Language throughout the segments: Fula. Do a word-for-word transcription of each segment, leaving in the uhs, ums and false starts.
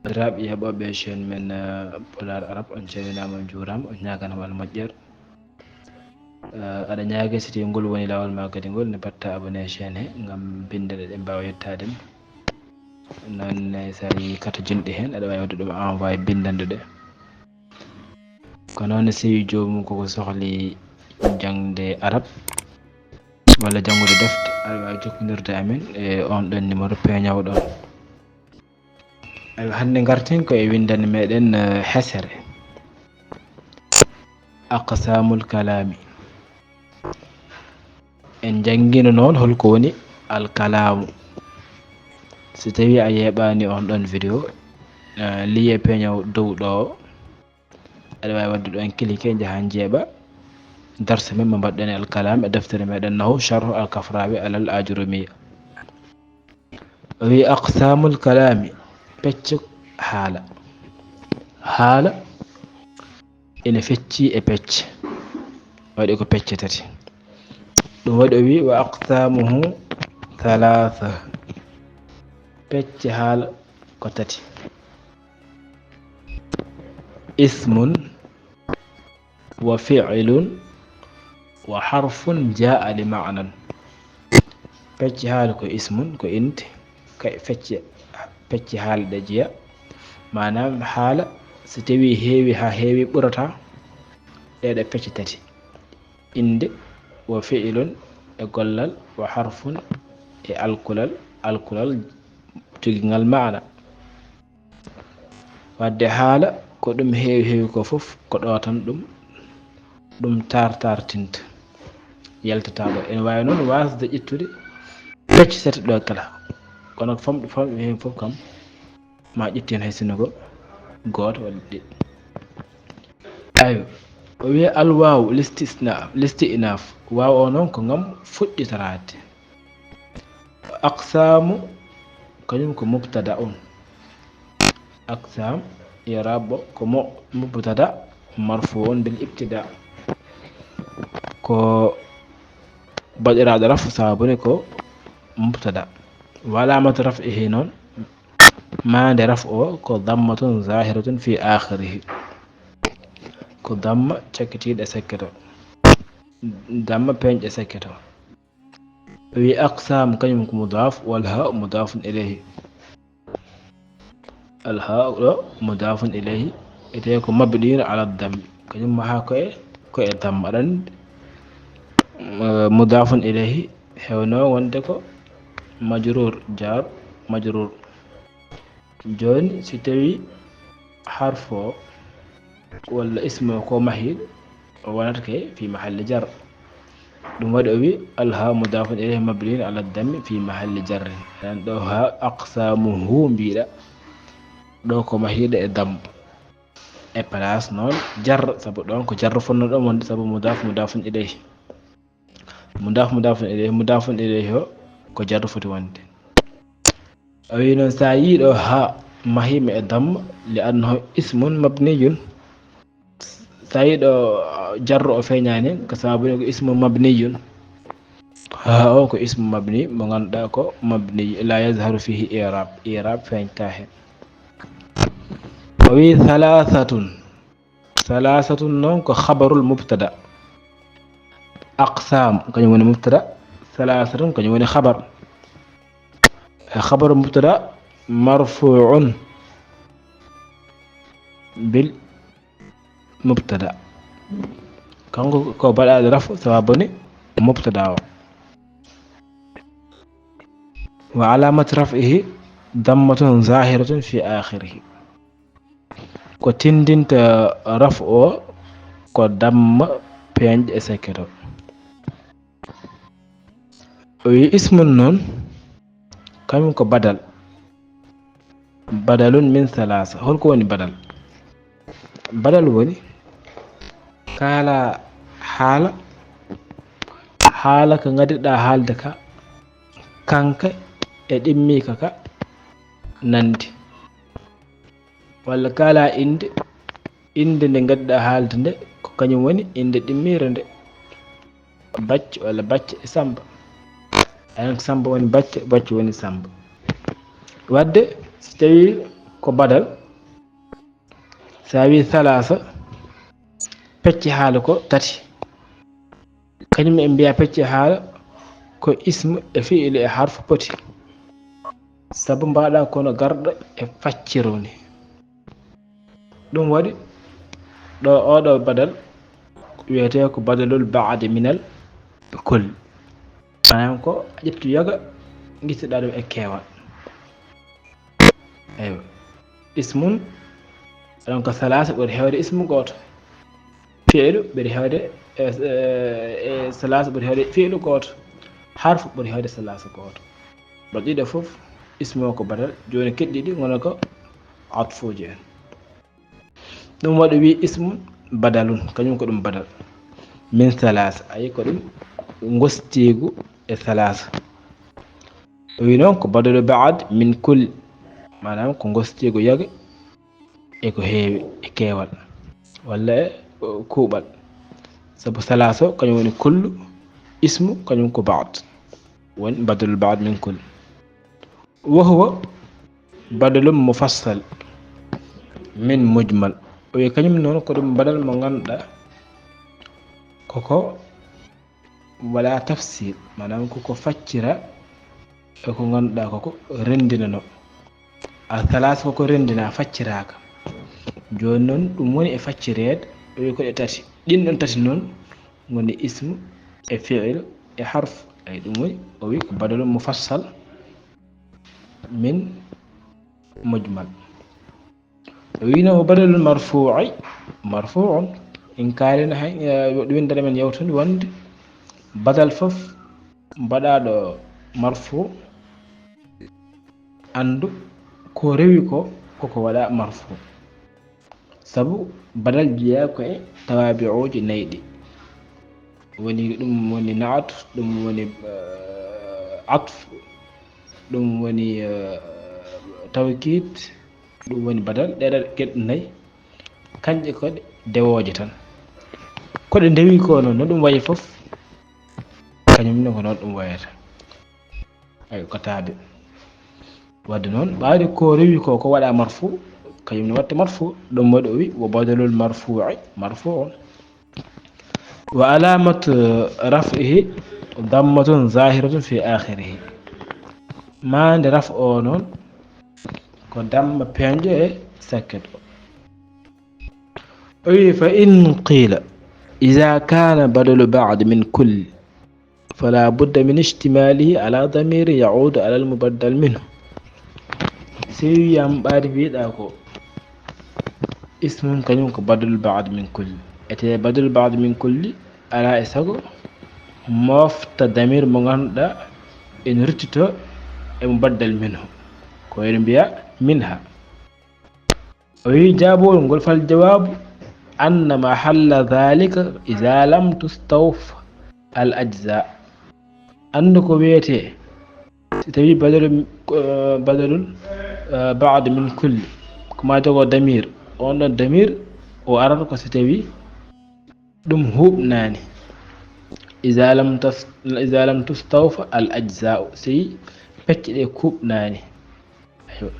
Banndiraaɓe heɓooɓe chaîne men, eh, Pulaar Arab, on calminaama, on njuuraama, on ñaaganaama Allah moƴƴere. Eh, aɗa ñaagee, si tawii ngol woni laawol maa kadi ngol, ne mbaɗtaa abonné chaîne he ngam binndanɗe ɗe mbaawa yettaade ma. Noon ne, so a yii carte jinɗi heen, aɗa waawi waɗde ɗum envoyé binndanɗe ɗe. Ko noon ne, so tawii joomum koko sohli jaŋde Arab walla janngude defte, aɗa waawi jokkondirde e amen e oon ɗoon numéro peeñoowo ɗoon. Aywa, hannde ngarten ko e winndannde meɗen, eh, hesere. Aqsaamul kalaami. En njanngiino noon hol ko woni alkalaamu. So tawii a yeeɓaani oon ɗoon vidéo, eh, lien peeñoowo dow ɗo, aɗa waawi waɗde ɗoon cliquer, njahaa njeeɓa darsu men mo mbaɗɗen alkalaam e deftere meɗen nahu Sharhu al-Kafrawi alal Ajurumiyya. O wi: "Aqsaamul kalaami", pecce haala. Haala ene fecci e pecce, waɗi ko pecce tati. Ɗum waɗi o wi: "Wa aqsaamuhu thalaatha", pecce haala ko tati. Ismun wa fi'lun wa harfun jaa'a li ma'nan. Pecce haala ko ismun, ko innde, ka-, fecce, pecce haala ɗe jeya. Maanaam, haala, so tawii heewi haa heewi, ɓurata ɗeeɗo pecce tati: innde, wa fi'lun, e gollal, wa harfun, e alkulal, alkulal jogingal maana. Wadde haala ko ɗum heewi heewi ko fof, ko ɗo tan ɗum, ɗum tartartinta, yaltata ɗo. Ene waawi noon waasde ƴettude pecce tati ɗo kala. Kono famɗi, famɗi heen fof kam, ma ƴettu heen hay sinno ko gooto walla ɗiɗi. Aywa, o wiya: "Al waaw listisna-, listi'naaf." Waaw o noon ko ngam fuɗɗitoraade. Aqsaamu, kañum ko mubtada on. Aqsaam, i'raab o ko mo-, mubtada marfu'un bil ibtida. Ko baɗiraaɗo raf, sababu ne ko mubtada. Wa alaamatu raf'ihi noon, maande raf o ko dammatun zaahiratun fi aakhirihi. Ko damma cakkitiiɗo e sekketo. Damma peeñɗo e sekketo. Wi aqsaam, kañum ko mudaaf, wal haa mudaafun ilayhi. Al haa ɗo mudaafun ilayhi, etee ko mabniyun ala dammi. Kañum maha ko e, ko e damma. Aɗa anndi, eh, mudaafun ilayhi hewno wonde ko majruur, jaar, majruur. Jooni, si tawii harfu o walla ismu o ko mahiiɗo, o wonata ke fi mahalli jar. Ɗum waɗi o wi: "Al haa mudaafun ilayhi mabniyun ala dammi fi mahalli jarrin." Aɗa anndi ɗo haa aqsaamuhu mbiɗa, ɗo ko mahiiɗo e damma. E place noon jar, sabu ɗoon ko jar fotno ɗoon wonde, sabu mudaaf, mudaafun ilayhi. Mudaaf, mudaafun ilayhi, mudaafun ilayhi o ko jarru foti wonde. O wi noon, so a yii ɗo haa mahiima e damma, li annahu ismun mabniyun. So a yii ɗo jarru o feeñaani, ko sababu ne ko ismun mabniyun. Haa o ko ismu mabni, mo ngannduɗaa ko mabni, la yazharu fihi i'raab, i'raab feeñta heen. O wi: "Thalathatun." Thalathatun noon ko khabarul mubtada. Aqsam, kañum woni mubtada. Thalathatun, kañum woni khabar. E khabarul mubtada, marfu'un bil mubtada. Kanko ko baɗaaɗo rafu, sababu ni mubtada o. Wa alamat raf'ihi dammatun zahiratun fi akhirihi. Ko tindinta raf o ko damma peeñɗo e sekketo. O wi ismun noon, kañum ko badal. Badalun min thalasa. Holko woni badal? Badal woni kaala haala, haala ka ngaddiɗaa haalde ka, kanka e ɗimmiika ka nandi. Walla kaala innde, innde nde ngaddiɗaa haalde nde, ko kañum woni innde ɗimmiire nde. Bacce walla Bacce e Samba. Ayan ko Samba woni Bacce, Bacce woni Samba. Wadde, so tawii ko badal, So a wii salaasa, pecce haala ko tati. Kañum en mbiya pecce haala ko ismu e fi'lu e harfu poti. Sabu mbaɗa kono garɗo e facciro ni. Ɗum waɗi ɗo oɗo badal wiyetee ko badalul baadi minal kul. Maanaam ko a ƴettu yoga, ngittoɗaa ɗum e keewal. Eywa. Ismun, donc salaasa ɓuri heewde ismu gooto. Fi'lu ɓuri heewde, e, e, e salaasa ɓuri heewde fi'lu gooto. Harfu ɓuri heewde salaasa gooto. Ɗo ɗiɗo fof, ismu o ko badal. Jooni keɗɗi ɗi ngona ko atfuuji en. Ɗum waɗi wi ismu badalun, kañum ko ɗum badal. Min salaasa, ayi ko ɗum ngostiigu e salaasa. O wi noon ko badalu baad min kul, maanaam ko ngostiigu yoga e ko heewi e keewal, walla e, o, kuuɓal. Sabu salaasa o, kañum woni kullu, ismu, kañum ko baad. Woni badalu baad min kul. Wa huwa badalun mufassal min mujmal. O wi kañum noon ko ɗum badal mo ngannduɗaa koko wala tafsir, maanaam koko faccira e ko ngannduɗaa koko renndinano. A salaasa koko renndina facciraaka. Jooni noon ɗum woni e faccireede, o wi ko ɗe tati. Ɗin ɗon tati noon ngoni ismu e fi'il e harf. Ay ɗum woni o wi ko badalun mufassal min mujmal. O wino o badalul marfu'i, marfu'un. En kaalino hay, eh, ɗum windere men yawtude wonde badal fof mbaɗaaɗo marfu, anndu ko rewi ko, koko waɗa marfu. Sabu badal jeyaa ko e tawaabi'uuji nayi ɗi. Woni, ɗum woni naat, ɗum woni, eh, atf, ɗum woni, eh, tawkiid, ɗum woni badal. Ɗeɗo geɗe nayi, kañƴe ko ɗe dewooje tan. Ko ɗe ndewi ko noon, no ɗum wayi fof, kañum ne ko noon ɗum wayata. Ay, ko taabe. Wadde noon, ɓaade ko rewi ko, ko waɗa marfu, kañum ne waɗte marfu, ɗum waɗi o wi, wa badalul marfu'i, marfu'un. Wa alaamatu raf'ihi dammatun zaahiratun fi aakhirihi. Maande raf o noon, ko damma peeñɗo e sakket o. O wi, fa in qiila, iza kaana badalu baad min kulli, fala budda min ishtimaalihi ala damirin ya'uudu ala al-mubaddal minhu. So wiyaama ɓaade mbiɗa ko ismun kañum ko badalul baad min kulli. Ete badalul baad min kulli, alaa e sago mofta damir mo ngannduɗaa ene ruttito e mubaddal minhu. Ko ene mbiya minha. O wi jaabowol ngol, fal jawaabu anna mahalla dhalika iza lam tustawfa al ajza. Anndu ko wiyetee, si tawi badalul, eh, badalul, eh, baad min kulli, ko ma jogo damir, on ɗon damir o arata ko si tawi ɗum huuɓnaani. Iza lam tas-, iza lam tustawfa al ajza'u, si pecce ɗe kuuɓnaani. Aywa.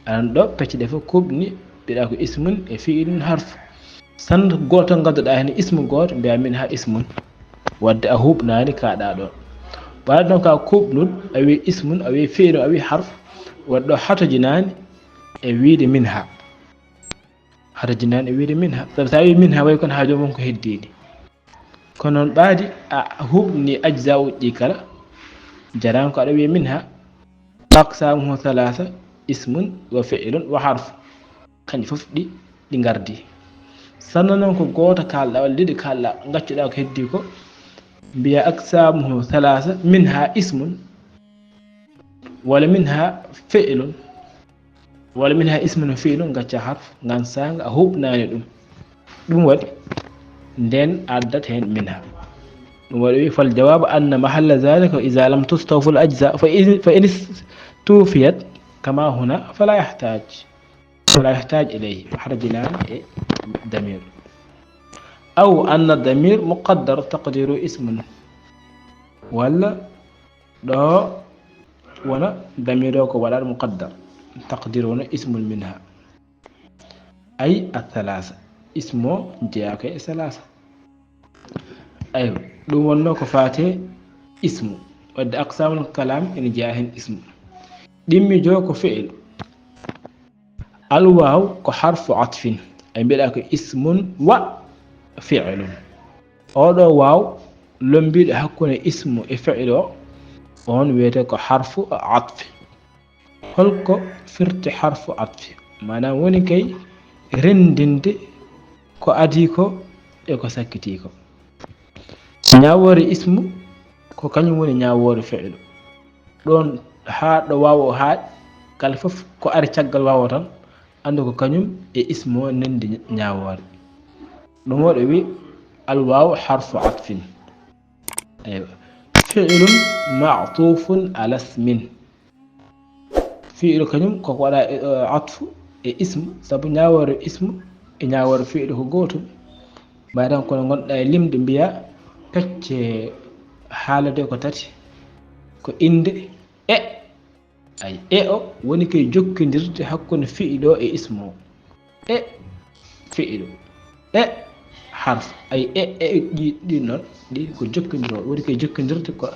Aran ɗo pecce ɗe fof kuuɓni, mbiɗa ko ismun e fi'ilun harfu. Tan gooto ngadduɗaa heen ismu gooto, mbiya minha ismun. Wadde a huuɓnaani kaaɗa ɗo. Ɓaade noon ka kuuɓnul, a wi ismun, a wi fi'ilun, a wi harfu. Wadde ɗo hatojinaani e wiide minha. Hatojinaani e wiide minha. Sabu so a wi minha, way kono haaju mum ko heddiini. Kono noon ɓaadi a huuɓni ajza'uuji ɗi kala, jarani ko aɗa wiya minha, aqsaamuhu thalaatha, ismun wa fi'lun wa harf. Kanƴe fof ɗi, ɗi ngardi. Sanna noon ko gooto kaalɗa, walla ɗiɗi kaalɗa, ngaccuɗa ko heddi ko, mbiya aqsaamuhu thalaatha, minha ismun, walla minha fi'lun. Walla minha ismun wa fi'lun, ngacca harf, ngan saanga a huuɓnaani ɗum. Ɗum waɗi, nden addat heen minha. Ɗum waɗi wi, fal jawaabu anna mahalla zaalika iza lam tustawfal ajza, fa in, fa in istuufiyat kama huna, fala yahtaaj, fala yahtaaj ilayhi, harjinaani e damir. Aw anna damir muqaddar taqdiru ismun. Walla ɗo wona damir o ko waɗaɗo muqaddar, taqdir wona ismun minha. Ay a thalasa. Ismu o jeyaa ko e salasa. Aywa, ɗum wonno ko faate ismu. Wadde aqsamul kalam ene jeyaa heen ismu. Ɗimmi jo ko fi'il. Alwaaw ko harfu atfin. Ay mbiɗa ko ismun wa fi'ilun. Oɗo waaw lombiɗo hakkunde ismu e fi'il o, on wiyete ko harfu atfi. Holko firti harfu atfi? Maanaam woni kay renndinde ko adii ko e ko sakkitii ko. Ñaawoore ismu ko kañum woni ñaawoore fi'lu. Ɗoon haa ɗo waaw o haaɗi, kala fof ko ari caggal waaw o tan, anndu ko kañum e ismu o nanndi ñaawoore. Ɗum waɗi o wi alwaaw harfu atfin. Eywa. Fi'lun ma'tufun ala ismin. Fi'lu kañum koko waɗa, eh, atfu e ismu, sabu ñaawoore ismu e ñaawoore fi'lu ko gootum. Mbaɗa tan kono ngonɗa e limde mbiya pecce haalade ko tati, ko innde e. Ay, e o woni koye jokkondirde hakkunde fi'lu o e ismu o. E fi'lu. E harf. Ay, e, e, ɗi, ɗi noon, ɗi ko jokkondiro, woni koye jokkondirde ko,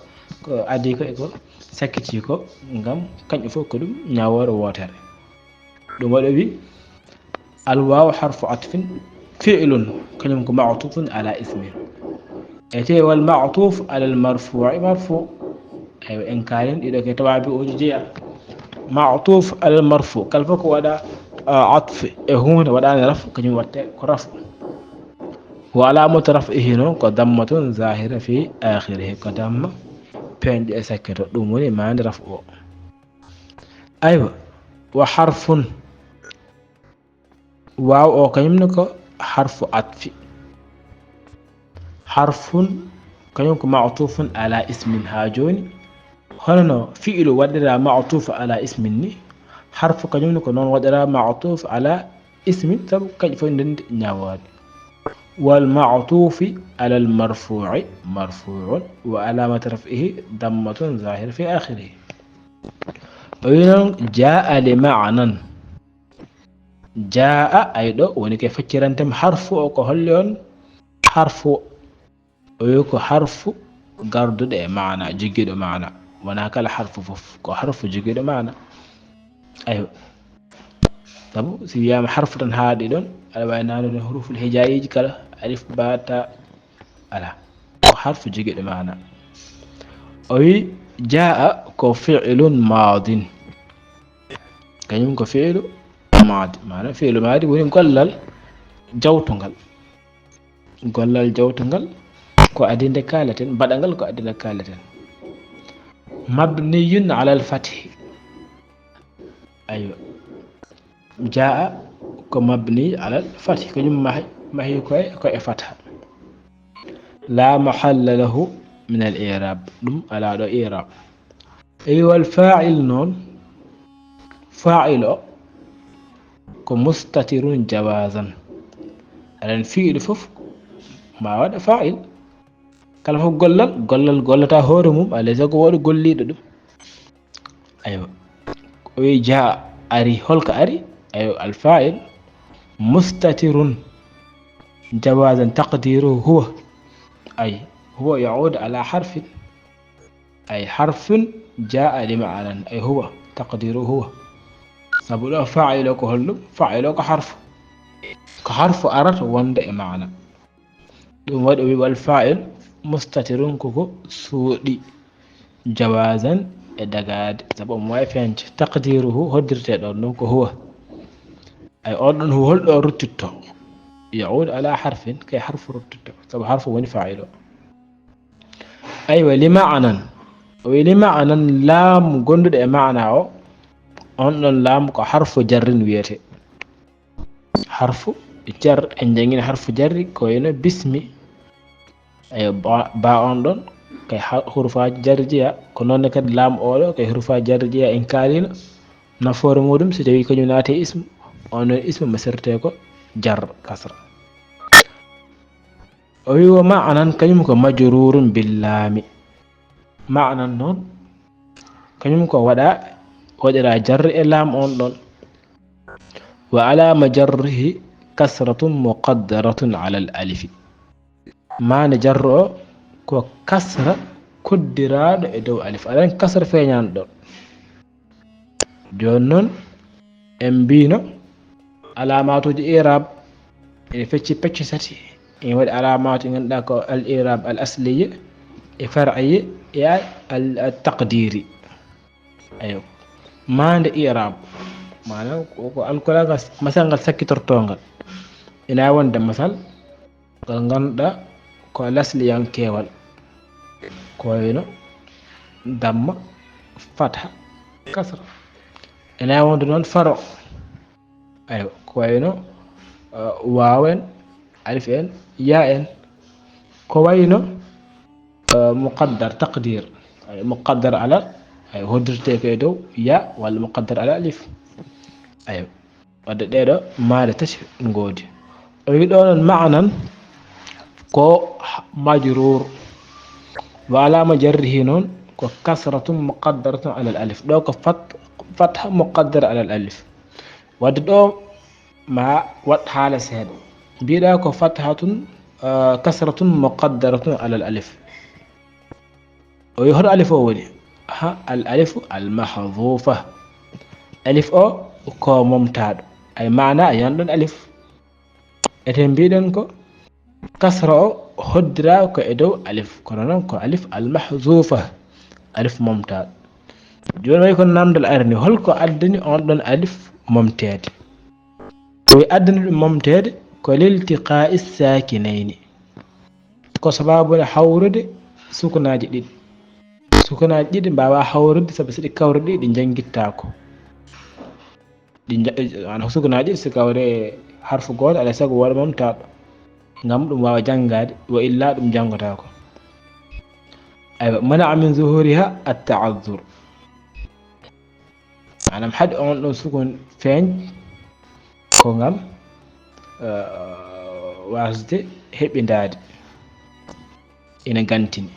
ko adii ko e ko sakkiti ko, ngam kañƴe fof ko ɗum ñaawoore wootere. Ɗum waɗi o wi, alwaaw harfu atfin, fi'lun, kañum ko ma'tufun ala ismin. E te wal ma'tuf ala al marfu'i marfu. Aywa, en kaalen ɗiɗo ke tawabi oji jeya. Ma'tuf ala al marfu, kala fof ko waɗa, ah, atf e huunde waɗaani raf, kañum watte ko raf. Wa alamatu raf'ihi noon ko dammatun zahira fi akhirihi, ko damma peeñɗo e sakketo, ɗum woni maande raf o. Aywa, wa harfun. Waaw o kañum ne ko harfu atfi. Harfun kañum ko ma'tufun ala ismin haa jooni. Hono no fi'lu waɗira ma'tuf ala ismin ni, harfu kañum ne ko noon waɗira ma'tuf ala ismin, sabu kañum fof ndenndi ñaawoore. Wal ma'tufi ala al marfu'i marfu'un wa alamatu raf'ihi dammatun zahira fi akhirihi. O wi noon jaa'a li ma'nan. Jaa'a, ay ɗo woni ke feccirantem harfu o ko holli on harfu o? O wi ko harfu garduɗo e maana, jogiiɗo maana. Wonaa kala harfu fof, ko harfu jogiiɗo maana. Aywa. Sabu si wiyaama harfu tan haaɗi ɗon, aɗa waawi nanude huruful hijaayiiji kala, alif, ba, ta, ala. Ko harfu jogiiɗo maana. O wi jaa'a ko fi'lun maadin. Kañum ko fi'lu maadi. Maanaam fi'lu maadi woni gollal jawtungal. Gollal jawtungal ko adii nde kaaleten, baɗangal ko adii nde kaaleten. Mabniyun alal fathi. Aywa. Jaa'a ko mabni alal fathi. Kañum mahi, mahi ko e, ko e fatha. La mahalla lahu min al i'rab. Ɗum alaa ɗo i'rab. Eywa, al faa'il noon, faa'il o ko mustatirun jawazan. Aɗa anndi fi'il fof ma waɗa faa'il. Kala fof gollal, gollal gollata hoore mum, alay sago wooɗa golliiɗo ɗum. Aywa. O wi jaa ari, holko ari? Aywa, al faa'il mustatirun jawazan taqdiruhu huwa. Ay, huwa ya'udu ala harfin. Ay harfun jaa'a li ma'anan, ay huwa, taqdiru huwa. Sabu ɗo faa'il o ko holɗum? Faa'il o ko harfu. Ko harfu arata wonde e maana. Ɗum waɗi o wi wal faa'il mustatirun ko ko suuɗi jawazan e dagaade. Sabu omo waawi feeñde. Taqdiruhu hoddirte ɗon ɗum ko huwa. Ay on ɗon huwa holɗo ruttitto? Ya'udu ala harfin, kay harfu ruttitto. Sabu harfu woni faa'il o. Aywa, li ma'anan. O wi li ma'anan, laamu gonduɗo e maana o, on ɗon laamu ko harfu jarrin wiyete. Harfu jar, en jangini harfu jarri ko wayno bismi. Aywa, ba, ba on ɗon kay ha, hurufaaji jarri jeya, ko noon ne kadi laamu oɗo kay hurufaaji jarri jeya en kaalino nafoore muɗum si tawi kañum naati e ismu, on ɗon ismu masirte ko jar kasra. O wi wa ma'anan kañum ko majrurun bil laami. Ma'anan noon kañum ko waɗa, waɗira jarri e laam on ɗon. Wa alama jarrihi, كسرة مقدرة على الألف. Maande jarru o ko kasra koddiraaɗo e dow alif. Aɗa anndi kasra feeñaani ɗon. Jooni noon, en mbiino alaamaatuuji i'raab ene fecci pecce tati. Ene waɗi alaamaatu ɗi ngannduɗaa ko al i'raab al asliya, e far'iyya, e al, al taqdiri. Ayo. Maande i'raab, maanaam ko, ko alkulagal, masal ngal sakkitortoo ngal. Ina wonde masal, ngal ngannduɗaa ko lasliyankeewal, ko wayno damma, fatha, kasra. Ene wonde noon faro, ayo, ko wayno, uh, waaw en, alif en, yaa en. Ko wayno, uh, muqaddar, taqdir, ayo, muqaddar ala, ayo, hoddirtee ko e dow yaa walla muqaddar ala alif. Ayo. Wadde ɗee ɗoo maande tati ngoodi. O wi ɗoo noon ma'nan ko majruur. Wa alaama jarrihi noon ko kasratun muqaddaratun alal alif. Ɗoo ko fat-, fatha muqaddara alal alif. Wadde ɗoo ma waɗ haala seeɗa. Mbiɗa ko fathatun, ah, kasratun muqaddaratun alal alif. O wi hoto alif o woni? Ha, al alifu al mahzufa. Alif o ko momtaaɗo. Ay maana a yiyan ɗon alif. Ete mbiɗen ko kasra o hoddira ko e dow alif. Kono noon ko alif al mahzufa. Alif momtaaɗo. Jooni wayi ko namdal arani, holko addani on ɗon alif momteede? O wi addani ɗum momteede ko liltiqa'i sakinayni. Ko sababu ne hawrude sukunaaji ɗiɗi. Sukunaaji ɗiɗi mbaawa hawrude sabu so ɗi kawri ɗi, ɗi njanngittaako. Ɗi nja-, ana sukunaaji ɗiɗi so kawri e harfu gooto, alaa e sago wooda momtaaɗo. Ngam ɗum waawa janngaade, wa illaa ɗum janngotaako. Aywa, mana'a min zuhuriha at-ta'azzur. Maanaam haɗi on ɗon sukun feeñ ko ngam, eh, wasde heɓindaade. Ina gantini.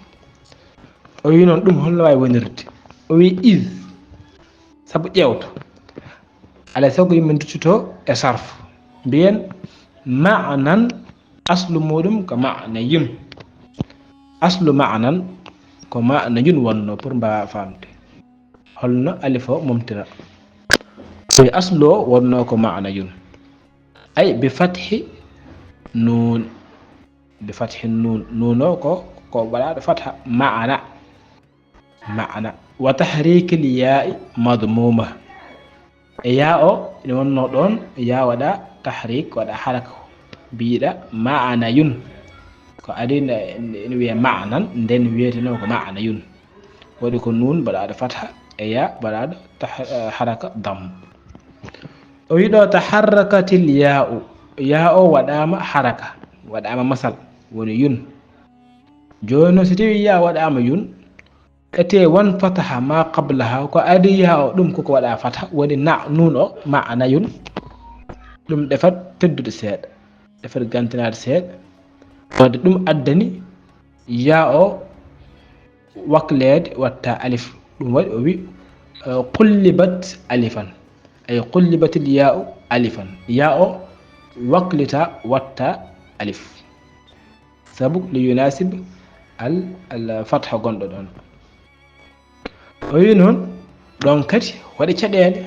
O wi noon ɗum holno waawi wonirde? O wi is, sabu ƴeewto. Alaa e sago yimɓe nduttoto e sarfu. Mbiyen ma'nan aslu muɗum ko ma'nayun. Aslu ma'nan ko ma'nayun wonno pour mbaawa faamde. Holno alif o momtira? Ko e aslu o wonno ko ma'nayun. Ay bi fathi nuun. Bi fathi nuun. Nuun o ko, ko waɗaaɗo fatha ma'ana. Ma'ana. Wa tahrikil yaa'i madmuma. E yaa o, ina wonno ɗon, yaa waɗa tahrik, waɗa haraka. Mbiɗa ma'anayun. Ko adi ne, ina wiya ma'nan, nden wiyeteno ko ma'anayun. Waɗi ko nuun baɗaaɗo fatha, e yaa baɗaaɗo tah-, eh, haraka dam. O wi ɗo taharrakatil yaa'u. Yaa o waɗaama haraka, waɗaama masal, woni yun. Jooni noon, so tawii yaa waɗaama yun, ete won fataha ma qablaha, ko adi yaa o, ɗum koko waɗa fataha, woni na, nuun o, ma'anayun. Ɗum ɗefat teddude seeɗa, ɗefat gantinaade seeɗa. Wadde ɗum addani yaa o wakleede watta alif. Ɗum waɗi o wi, eh, qullibat alifan. Ay qullibatil yaa'u alifan. Yaa o waklita watta alif. Sabu li yunasib al, al fatha gonɗo ɗon. O wi noon, ɗon kadi waɗi caɗeele.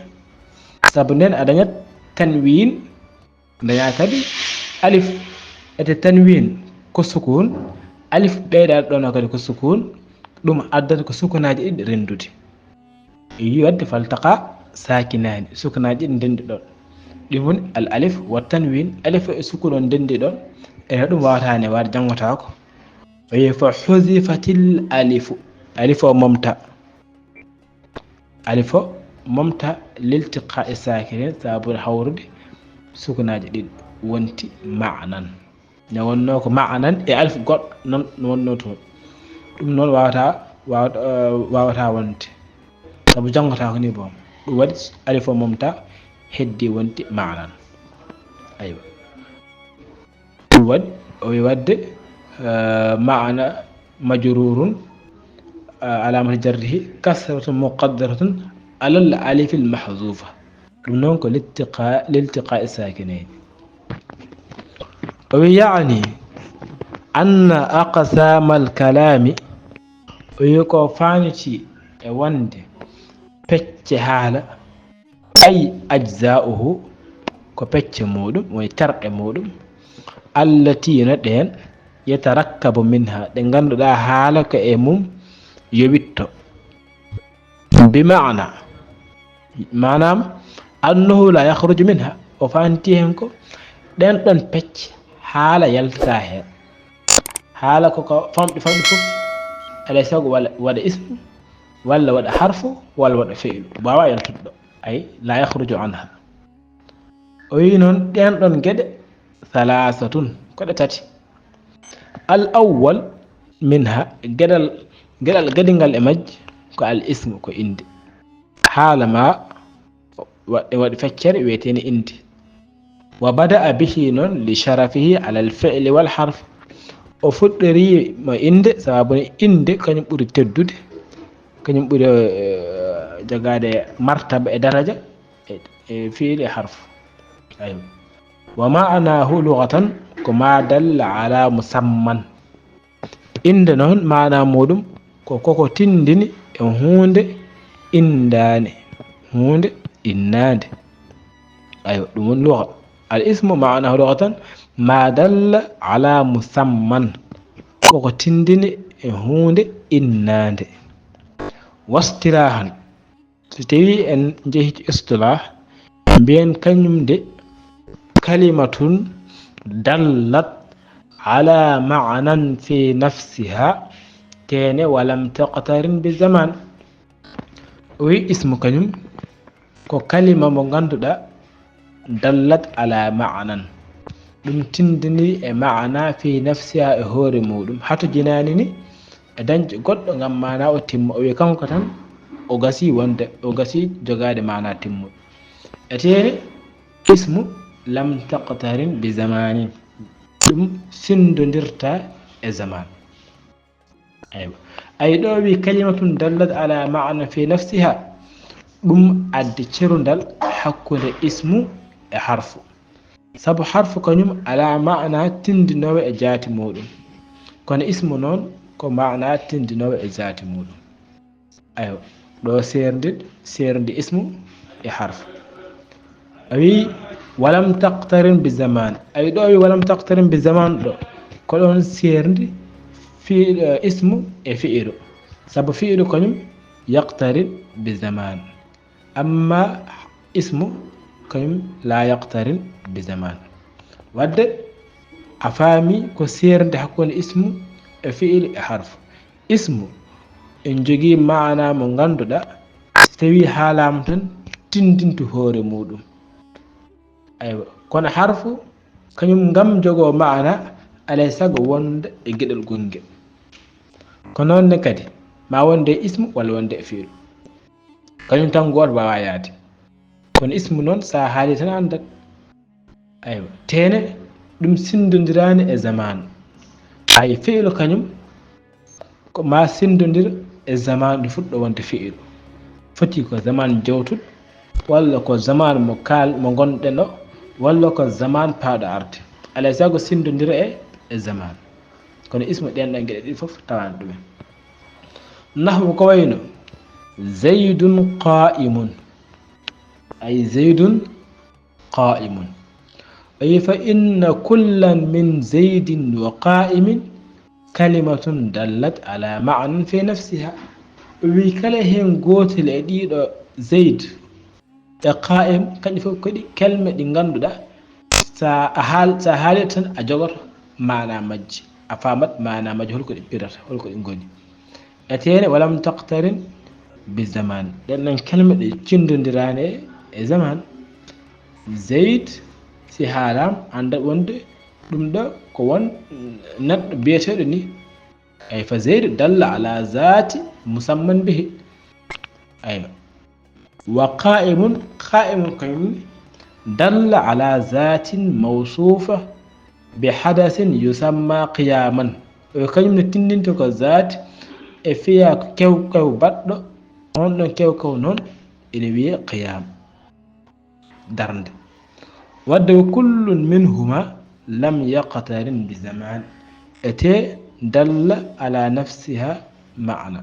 Sabu nden a dañat tanwin, daña kadi alif. Ete tanwin ko sukun, alif ɓeydaɗo ɗon o kadi ko sukun, ɗum addata ko sukunaaji ɗiɗi renndude. Yi wadde faltaqa sakinani, sukunaaji ɗiɗi ndenndi ɗon. Ɗum woni al alif wa tanwin, alif e sukun on ndenndi ɗon. Ene ɗum wawata ne waade janngotaako. O yi fa huzifatil alifu, alif o momta. Alif o momta liltiqa'i sakinin, sabu hawrude sukunaaji ɗiɗi wonti ma'nan. Ne wonno ko ma'nan e alif goɗɗo non no wonno toon. Ɗum noon wawata, wawata, eh, wawata wonde. Sabu janngotaako ni boom. Ɗum waɗi alif o momta heddi wonti ma'nan. Aywa. Ɗum waɗi, o wi wadde, eh, ma'ana majrurun, eh, alamati jarrihi kasratun muqaddaratun alal alifil mahzufa. Ɗum noon ko liltiqa-, liltiqa'i sakinayni. O wi, يعني أن أقسام الكلام, o wi ko faaniti e wonde pecce haala, أي أجزاؤه, ko pecce muuɗum, woni terɗe muuɗum, التي, no ɗeen, يتركب منها, ɗe ngannduɗaa haala ko e mum yowitto. بمعنى, maanaam, أنه لا يخرج منها, o faaniti heen ko ɗeen ɗoon pecce haala yaltataa heen. Haala ko ko famɗi famɗi fof, alaa e sago walla waɗa ismu, walla waɗa harfu, walla waɗa fi'lu. Waawaa yaltude ɗo. Ay, لا يخرج عنها. O wi noon ɗeen ɗoon geɗe ثلاثة, ko ɗe tati. الأول منها, geɗal, geɗal gadingal e majji, ko الاسم, ko innde. Haala ma wa-, e waɗi feccere wiyeteende innde. وبدأ به noon لشرفه على الفعل والحرف. O fuɗɗorii mo innde, sababu ne innde kañum ɓuri teddude, kañum ɓuri, eh, jogaade martaba e daraja e, e fi'il e harfu. Aywa. ومعناه لغة ko ما دل على مسمى. Innde noon, maanaa muuɗum ko koko tinndini e huunde inndaande, huunde innaande. Aywa, ɗum woni lugha. الاسم معناه لغة ما دل على مسمى. Koko tinndini e huunde innaande. واصطلاحا, so tawii en njehii istilaah, mbiyen kañum de كلمة دلت على معنى في نفسها, teene ولم تقترن بزمان. O wi ismu kañum ko kalima mo ngannduɗaa دلت على معنى, ɗum tinndini e maana في نفسها, e hoore muuɗum, hatojinaani ni e dañde goɗɗo ngam maana o timma. O wi kanko tan o gasi wonde, o gasi jogaade maana timmuɗo. E teene ismu لم تقترن بزمان, ɗum sinndondirta e zaman. Aywa. Ay ɗo wi كلمة دلت على معنى في نفسها, ɗum addi cerundal hakkunde ismu e harfu. Sabu harfu kañum alaa maana tinndinoowo e jaati muuɗum. Kono ismu noon ko maana tinndinoowo e jaati muuɗum. Aywa, ɗo seerndi, seerndi ismu e harfu. A wi, ولم تقترن بزمان. A wi ɗo wi ولم تقترن بزمان ɗo, ko ɗoon seerndi fi-, eh, ismu e fi'ilu. Sabu fi'ilu kañum يقترن بزمان. Amma ismu kañum لا يقترن بزمان. Wadde a faami ko seerndi hakkunde ismu e fi'il e harfu. Ismu en jogii maana mo ngannduɗaa, so tawii haalaama tan tinndintu hoore muuɗum. Aywa, kono harfu kañum ngam jogoo maana alaa e sago wonde e geɗal gonngel. Ko noon ne kadi, ma wonde e ismu walla wonde e fi'lu. Kañum tan gooto waawaa yahde. Kono ismu noon, so a haalii tan a anndat. Aywa, teene ɗum sinndondiraani e zamaan. Ay fi'lu kañum, ko ma sinndondir e zamaan ndu fuɗɗo wonde fi'lu. Foti ko zamaan jowtuɗo, walla ko zamaan mo kaal-, mo ngonɗen o, walla ko zamaan paaɗo arde. Alaa e sago sinndondira e, e zamaan. Kono ismu ɗeen ɗoon geɗe ɗiɗi fof tawaani ɗumen. Nahwu ko wayno, زيد قائم. Ay, زيد قائم. Ay, فإن كلا من زيد وقائم كلمة دلت على معنى في نفسها. O wi kala heen gootel e ɗiɗo Zayd e Qaa'im, kañƴe fof ko ɗi kelme ɗi ngannduɗaa, so a haal-, so a haalii tan a jogoto maana majji, a faamat maana majji, hol ko ɗi pirata, hol ko ɗi ngoni. E teene, ولم تقترن بزمان. Ɗeen ɗoon kelme ɗe cinndondiraani e, e zamaan. Zayd, si haalaama, annda wonde ɗum ɗo ko won neɗɗo biyeteeɗo ni. Ay, فزيد دل على ذات مسمى به. Aywa. وقائم, قائم kañum دل على ذات موصوفة بحدث يسمى قياما. O kañum ne tinndinta ko zaat e fiya ko kew kew baɗɗo, on ɗon kew kew noon ene wiyee qiyaam, darnde. Wadde وكل منهما لم يقترن بزمان. Ete دل على نفسها معنى.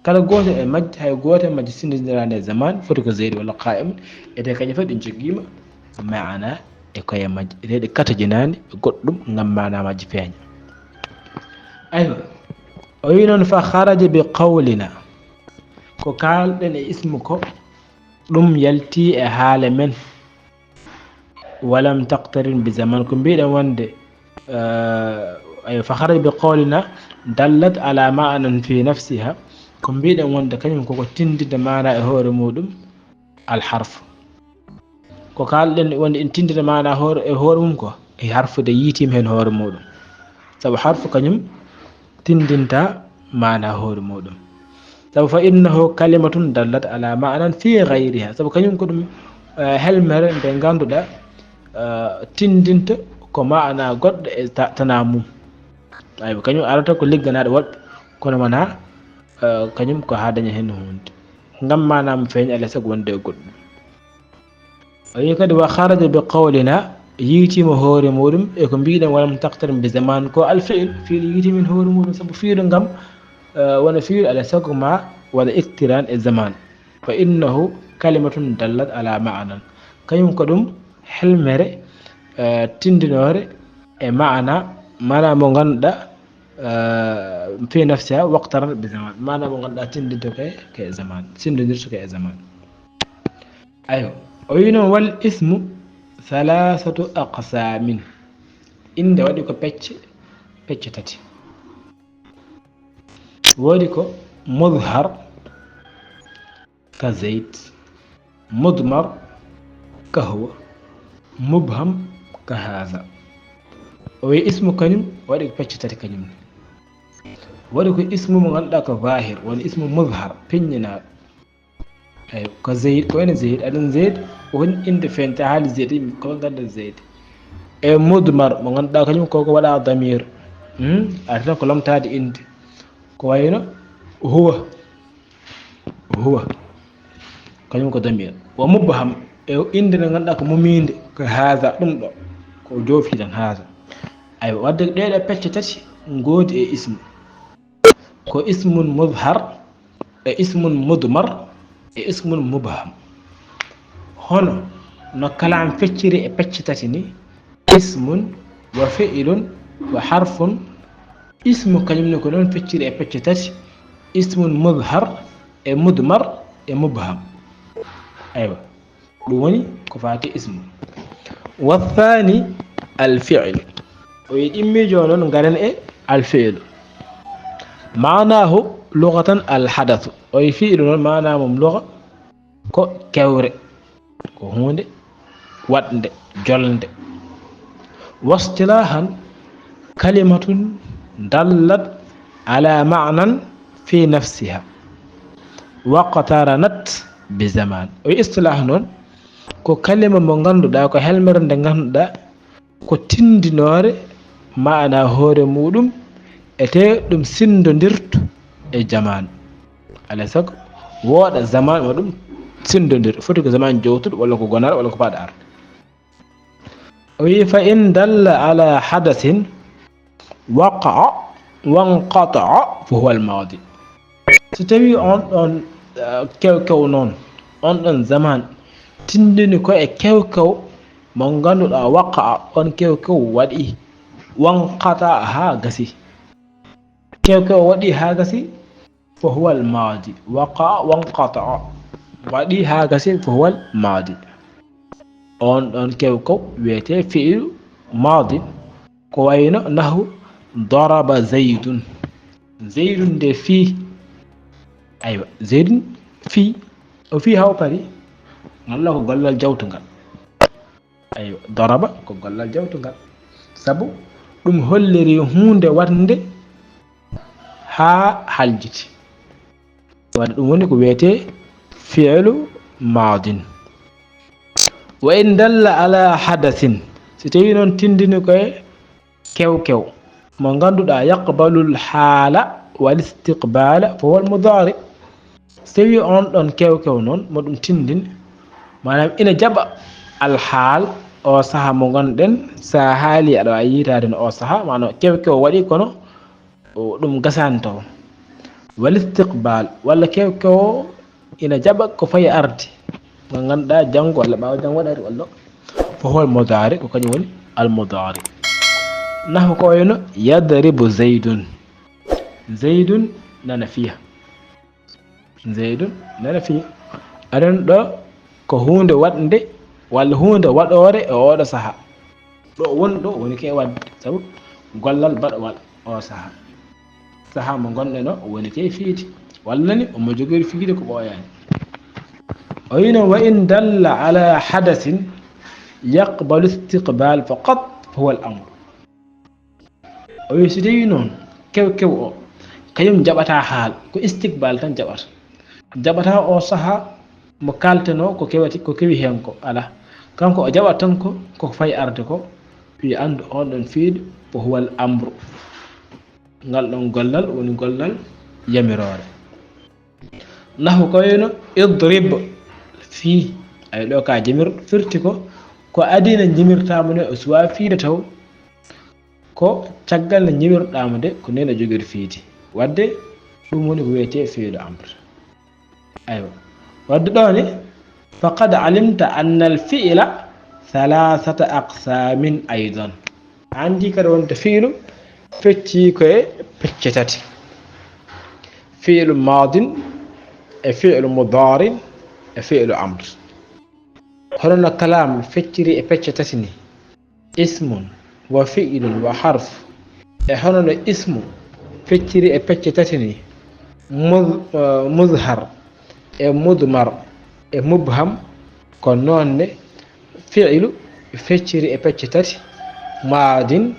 Kala gooto e majji, hay gooto e majji sinndondiraani e zaman, foti ko زيد walla قائم, ete kañum fof ɗi njogiima maana e koye majji. Ete ɗi katojinaani e goɗɗum ngam maana majji feeña. Aywa, o wi noon, فخرج بقولنا, ko kaalɗen e ismu ko, ɗum yalti e haale men. ولم تقترن بزمان, ko mbiɗen wonde, eh, ay, فخرج بقولنا دلت على معنى في نفسها, ko mbiɗen wonde kañum koko tinndinde maana e hoore muɗum, الحرف. Ko kaalɗen wonde ina tinndinde maana hoore, e hoore mum ko, e harfu de yiytiima heen hoore muɗum. Sabu harfu kañum tinndinta maana hoore muɗum. Sabu فإنه كلمة دلت على معنى في غيرها. Sabu kañum ko ɗum, eh, helmere nde ngannduɗaa, eh, tinndinta ko maana goɗɗo e ta-, tanaa mum. Aywa, kañum arata ko ligganaaɗo woɗɓe, kono wonaa, eh, kañum ko haa daña heen huunde. Ngam maana mum feeña, alaa e sago wonde e goɗɗum. O wi kadi, وخرج بقولنا, yiytiima hoore muɗum e ko mbiɗen, ولم تقترن بزمان, ko الفعل, fiilu yiytiima heen hoore muɗum, sabu fiilu ngam, eh, wona fiilu alaa e sago ma waɗa iqtiraan e zaman. فإنه كلمة دلت على معنى. Kañum ko ɗum helmere, eh, tinndinoore e maana, maana mo ngannduɗaa, eh, في نفسها واقترنت بزمان. Maana mo ngannduɗaa tinndinto ko e, ko e zaman, sinndondirto ko e zaman. Aywa, o wi noon, والاسم ثلاثة أقسام. Innde waɗi ko pecce, pecce tati. Woodi ko مظهر كزيد, مضمر كهو, مبهم كهذا. O wi ismu kañum waɗi ko pecce tati kañum ne. Waɗi ko ismu mo ngannduɗaa ko ظاهر, woni ismu مظهر, peññinaaɗo. Eyi, ko Zayd, ko wayno Zayd, aɗa anndi Zayd, ko woni innde feeñta haali Zayd, yimɓe ko ngannda Zayd. E مضمر, mo ngannduɗaa kañum ko, ko waɗa ضمير. Hmm? Arata ko lomtaade innde. Ko wayno هو. هو. Kañum ko ضمير. ومبهم, e innde nde ngannduɗaa ko mumiinde, ko هذا, ɗum ɗo. Ko joofi tan, هذا. Aywa, wadde ɗee ɗoo pecce tati ngoodi e ismu. Ko اسم مظهر, e اسم مضمر, e اسم مبهم. Hono no kalaam fecciri e pecce tati ni, اسم وفعل وحرف, ismu kañum ne ko noon fecciri e pecce tati, اسم مظهر, e مضمر, e مبهم. Aywa. Ɗum woni ko faati ismu. والثاني الفعل. O wi ɗimmiijo o noon, ngaren e الفعل. معناه لغة الحدث. O wi fi'lu noon, maana mum lugha ko kewre, ko huunde waɗnde, jolnde. واصطلاحا كلمة دلت على معنى في نفسها واقترنت بزمان. O wi istilah noon, ko kalima mo ngannduɗaa, ko helmere nde ngannduɗaa, ko tinndinoore maana hoore muɗum, ete ɗum sinndondirto e zaman. Alaa e sago wooɗa zaman mo ɗum sinndondir, foti ko zaman jowtuɗo, walla ko gonaɗo, walla ko paaɗo arde. O wi, فإن دل على حدث وقع وانقطع فهو الماضي. So tawi on ɗon, eh, kewkew noon, on ɗon zaman, tinndini ko e kewkew mo ngannduɗaa وقع, on kewkew waɗi, وانقطع, haa gasi. Kewkew waɗi haa gasi, فهو الماضي. وقع وانقطع. Waɗi haa gasi, فهو الماضي. On ɗon kewkew wiyetee fi'lu maadi. Ko wayno نحو ضرب زيد. Zaydun nde fii. Aywa, Zaydun fii. O fii haa o parii. Walla ko gollal jawtungal. Aywa, ضرب ko gollal jawtungal. Sabu ɗum holliri huunde waɗnde haa haljiti. Wadde ɗum woni ko wiyetee فعل ماض. وإن دل على حدث. So tawii noon tinndini ko e kewkew mo ngannduɗaa يقبل الحال والاستقبال فهو المضارع. So tawii on ɗon kewkew noon mo ɗum tinndini, maanaam ina jaɓa الحال, O saha mo ngonɗen, sa haali aɗa waawi yiitaade no o saha, maano kew kew waɗi kono o ɗum gasaani taw. Wal istiqbal, walla kew kew ina jaɓa ko fayi arde. Mo ngannduɗaa janngo walla ɓaawo janngo waɗa ari walla. Fo huwa al mudari, ko kañum woni al mudari. Nahu ko wayno yadribu Zaydun. Zaydun nana fiya. Zaydun nana fiya. Aɗon ɗo ko huunde waɗnde walla huunde waɗoore e oɗo saha. Ɗo woni ɗo woni ke waɗde sabu gollal baɗo waɗa o saha. Saha mo ngonɗen o woni ke fiidi. Walla ni omo jogori fiide ko ɓooyaani. O wino wa in dalla ala hadasin yaqbalu istiqbal faqat huwa al amru. O wi so tawi noon kew kew o kañum jaɓata haal ko istiqbal tan jaɓata. Jaɓata o saha mo kaltenoo ko kewati ko kewi heen ko ala. Kanko o jaɓat tan ko koko fayi arde ko wi anndu on ɗon fiiɗo ko huwal amru. Ngal ɗon gollal woni gollal yamiroore. Nahu ko wayno idrib fii ay ɗo ka jimir firti ko ko adina jimirtamo ne o suwa fiide taw ko caggal nde jimirɗamo de ko nden o jogori fiide wadde ɗum woni ko wiyete fiilu amr. Aywa wadde ɗo ne faqad alimta anna al fi'la thalathata aqsamin aydan. A anndi kadi wonde fiilu fecci ko e pecce tati. Fiilu maadin e fiilu mudaarin e fiilu amr. Hono no kalaam fecciri e pecce tati ni, ismun wa fi'lun wa harf. E hono no ismu fecciri e pecce tati ni, muz- eh, muzhar e mudmar e mubham, ko noon ne fi'lu fecciri e pecce tati, maadin,